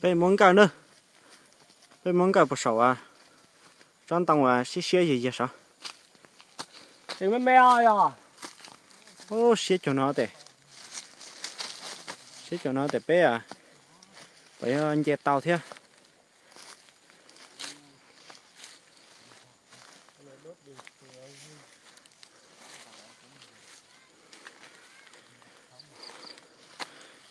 Peb muab nkawj na, peb muab nkawj puag saum tsob ntoo uas siab siab yiag yiag saud. Ub, siab cuag no tes, siab cuag no tes peb puas yog nce tau thiab.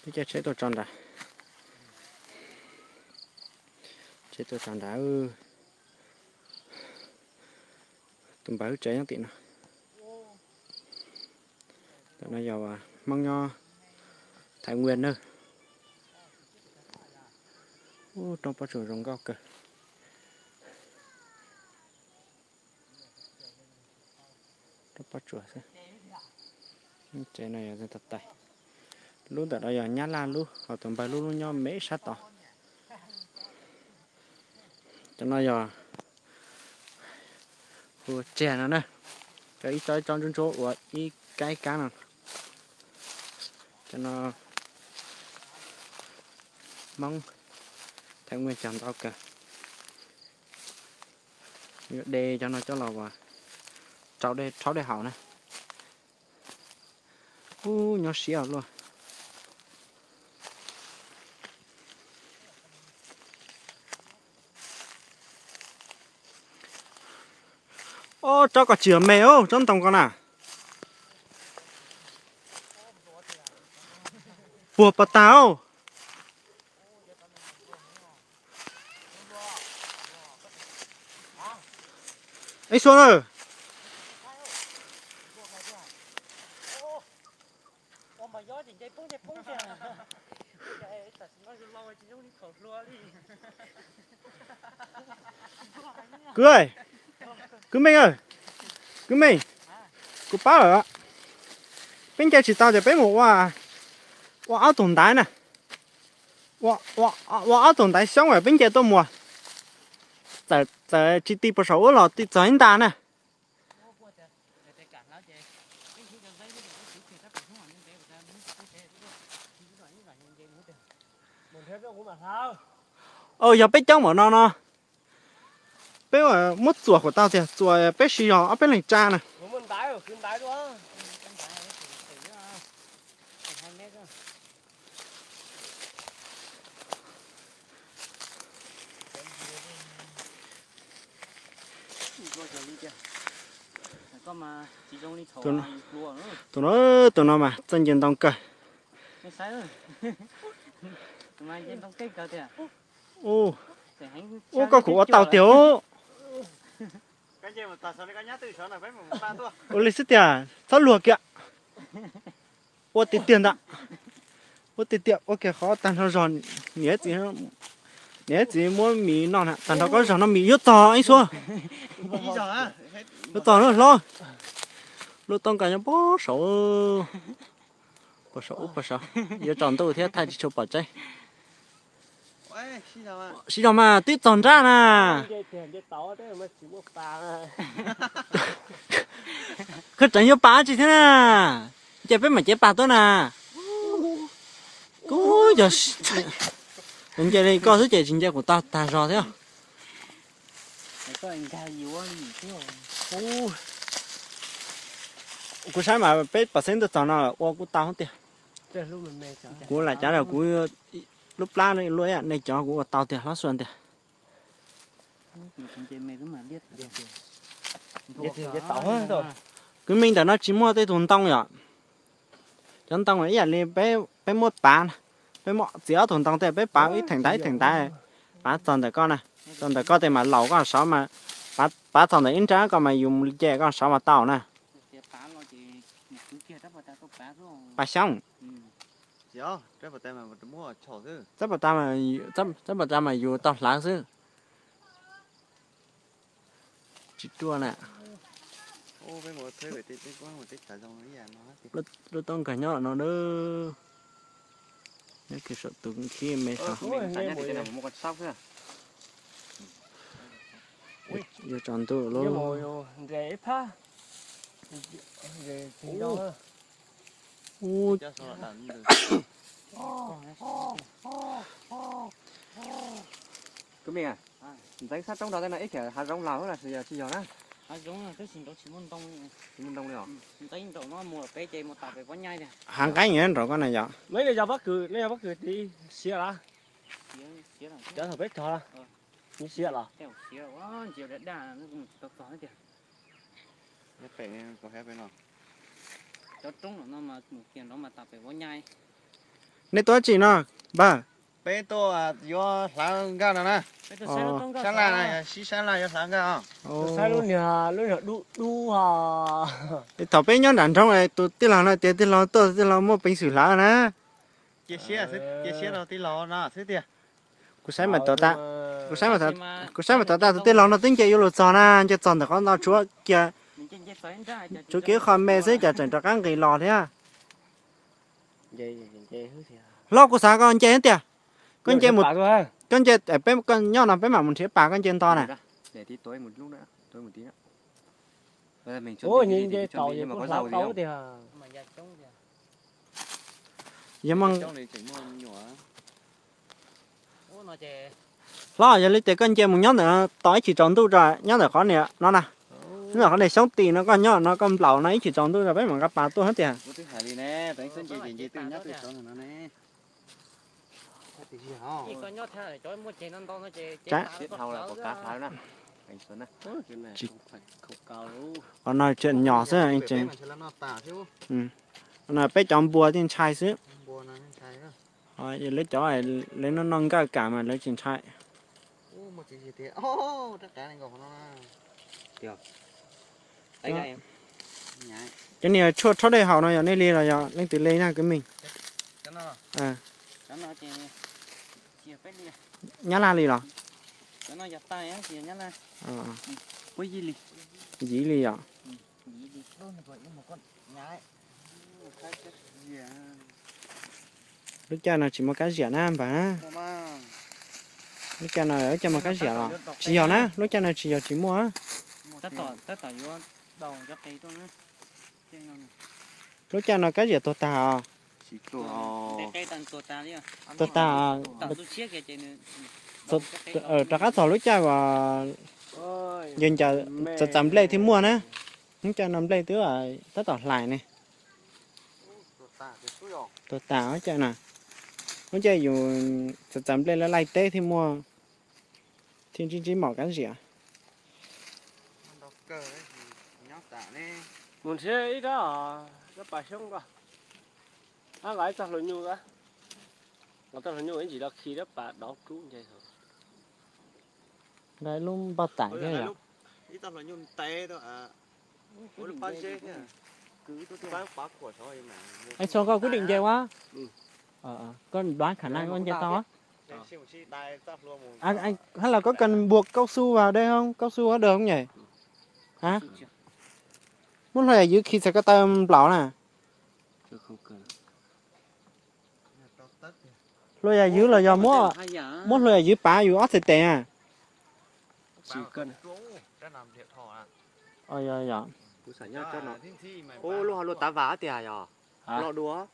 Peb caij tsheb tuaj tso nrad, tsheb tuaj tso nrad. Tus npawg tsev nyob tim no. Ntawm no yog Hmoob nyob Thaib Nguaj na. Ub, roob pob tsuas zoo nkauj kawg. Roob pob tsuas xwb. Tsev no yog tais, lub ntawm no yog Nyab Laj lub, ho tus npawg lub lub nyob me sab tod. Cov no yog hu tseg no na, cov ib tsob ib tsob ntsuab ntsuab ua ib kab ib kab no. Cov no Hmoob Thaib Nguaj cog ntau kawg. Yuav de cov no coj los ua rau dej, rhaub dej haus na. Ub, nyob siab luaj. Ob, tsob ko tsis yog me, tsob ntoo ko na. Puag pas tag. Ib suab na. Kwv, kwv Meej, kwv Meej, kuv pab lawm. Peb nce tsis tau ces peb mus ua, ua ob tug ntaiv na. Ua ob tug ntaiv xyoob peb nce tuaj muag. Txawm tsis ti puag saum ub los ti txog ib nta na. Yog peb coob npaum no no, peb muab txuas kom tau tiag, txuas peb siv zog ob peb leeg tsa na. Tus no, tus no mas txawj nce ntoo kawg. Ub, koj kuj ua tau tiag. Ua li xwb tiag, txhob luag kiag. Ua tiag tiag ntag. Ua tiag tiag, ua kiag qhov tag nrho zog. Niam txiv, niam txiv muab mis noj na, tag nrho koj zog no mis yuav tog ib suab. Yuav tog na hlob. Lub toob kas nyob puag saud, puag saum ub puag saud, yuav tsaus ntuj thiab thaij tsis tshua pom tseeb. Siv zog mas twb txog nrab na. Koj tseem yuav pas tsi thiab na? Ces peb mam cev pas tuaj na. Kuv yog nce li koj xwb ces tsis nce kuv tau tag zog thiab. Kuv saib mas peb pom xeeb tuaj txog no ua kuj tau tiag. Kuv lam cav lawm kuv lub plab luaj ib yam nej cov kuv ua tau tiag hlob Xua tiag. Kwv Meej, ntawm no tsis muaj tej tus ntoo yom. Cov ntoo ib yam li peb muab pav, peb muab txiav ob tug ntoo tej peb pav ib theem ntaiv ib theem ntaiv, pav txog ntawm koj na, txog ntawm koj tej mas laus koj sov mas, pav txog ntawm ib nrab koj mas yus mus li ces koj sov mas tau na. Pav xyoob. Txawb pas tas, txawb pas tas mas yus tau hlawv xwb. Tsis ruaj na. Lub toob kas nyob no na. Nyob kiag saum tus khib me saud. Yuav tsaus ntuj lawm. Ub, Kub Meej, ntxeev sab roob nrad tej no ib chim hav zoov laus los yog tsis yog na? Tsis muaj ntoo li os. Hav nqeeb nyob nraum ko na yog. Yog pob kws, yog pob kws tid siav lawm. Cov thaum peb tog, siav los. Nej tuaj dab tsi no npawg? Peb tuaj yuav hlawv nkaj no na. Sab laj, sib sab laj yuav hlawv nkaj. Thaum peb nyob nram nroog tus tij laug no tias tij laug tuaj, tij laug muaj peev xwm hlawv na. Cia siab, cia siab rau tij laug no xwb tiag. Kuv saib mas tod tas, kuv saib mas tod tas tus tij laug no twb nce yuav luag txog na, nce txog ntawm qhov no tshuav kiag, tshuav kiag qho me xwb cas tseem rov qab nqis los thiab. Hlob, kuv xav koj nce tiag. Koj nce, koj nce, peb nyob no peb mam mus nrhiav pas, koj nce nto na. Hlob, yog li ces koj nce mus nyob ntawm no tos ib chim tsaus ntuj tso, nyob ntawm qhov niag no na, nyob ntawm qhov niag xyoob tis no, koj nyob no koj nplaum no ib chim tsaus ntuj tso peb mam nqa pas tuaj thiab tiag. Qhov no tseem nyos xwb. No peb cov npua thiaj ntshai xwb. Lawv cov, lawv noj noj nkawj kam mas lawv tsis ntshai. Cov niag tshuaj rhaub dej haus no yog nej li los yog leej twg li na Kub Meej? Nyab Laj li los? Yim li yom. Lub caij no tsis muaj kab ziam na npawg na. Lub caij no lub caij muaj kab ziam los tsis yog na, lub caij no tsis yog tsis muaj. Lub caij no kab ziam tuag tag os. Tuag tag. Rov qab txog lub caij uas yus ncaws txav txav nplej thiaj muaj na. Lub caij no nplej twb tab tom hlais ne. Tuag tas lub caij na. Lub caij yus txav txav nplej laij laij teb thiaj muaj, thiaj ntsib ntsib mom kab ziam. Mus nrhiav ib rab, rab pas xyoob ko. Ab, nqa ib txoj hlua nyuj, nqa txoj hlua nyuj ib ntsis los khi rab pas dov rub nce. Nqa lub npaj tam thiab yom. Es txog koj kuj dim nce ua. Koj dab khả năng koj nce tau. Hay là có cần buộc cao su vào đây không? Cao su có được không nhỉ? Hả? Muab hlua yam ywv khi txhais ko taw nplaum na. Hlua yam ywv los yog muab, muab hlua yam ywv pav yus ob txhais tes na. Lub ho luaj tav vam tiag yog lo dua.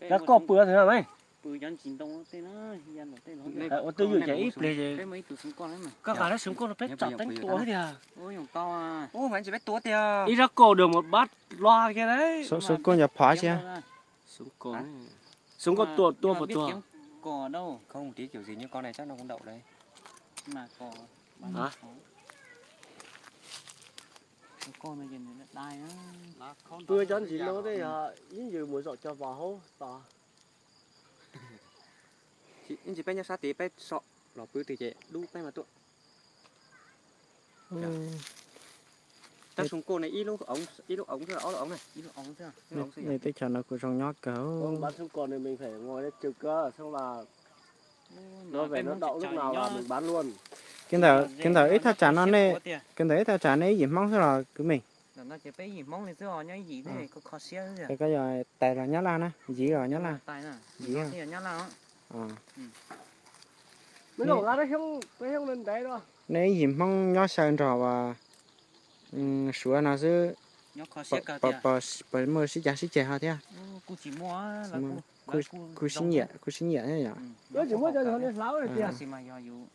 Rab koj pw os. Ua twj ywm ces ib pliag ces koj qas rab xeev koj no peb tsom teeb tua tiag. Ib rab koj được một bát loa kiag đấy. Xeev koj nco phov thiab. Xeev koj tua tua puas tuag? Pw cov ntsis no tej yog yeej yws mus zaum cov vos hauv tos. Ib ntsis peb nyob sab tid peb so los pw twg ces dub peb mas tuaj. Tab xeev koj ne ib lub, ib lub oov xwb, ob lub oov na. Nej teb chaws no kuj zoo nyob kawg. Kev ntawm, kev ntawm ib thaj tsam no nej, kev ntawm ib thaj tsam nej ib yim Hmoob xwb los kwv Meej? Koj yog tais los Nyab Laj na, yim los Nyab Laj? Yim. Nej ib yim Hmoob nyob xyaw nrog Suav no xwb, puas muaj sib cav sib ceg ho thiab? Kuj sib nyiam thiab yom. Tab sis mas yog yus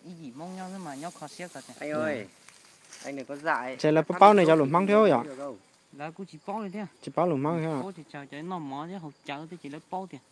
ib yim Hmoob nyob xwb mas nyob kho siab ko tiag. Ces lawv paub paub nws cov lus Hmoob thiab yom. Lawv kuj tsis paub li thiab. Tsis paub lus Hmoob thiab. Paub tsis tsawg, cov noj mov thiab haus cawv thiab ces lawv paub tiag.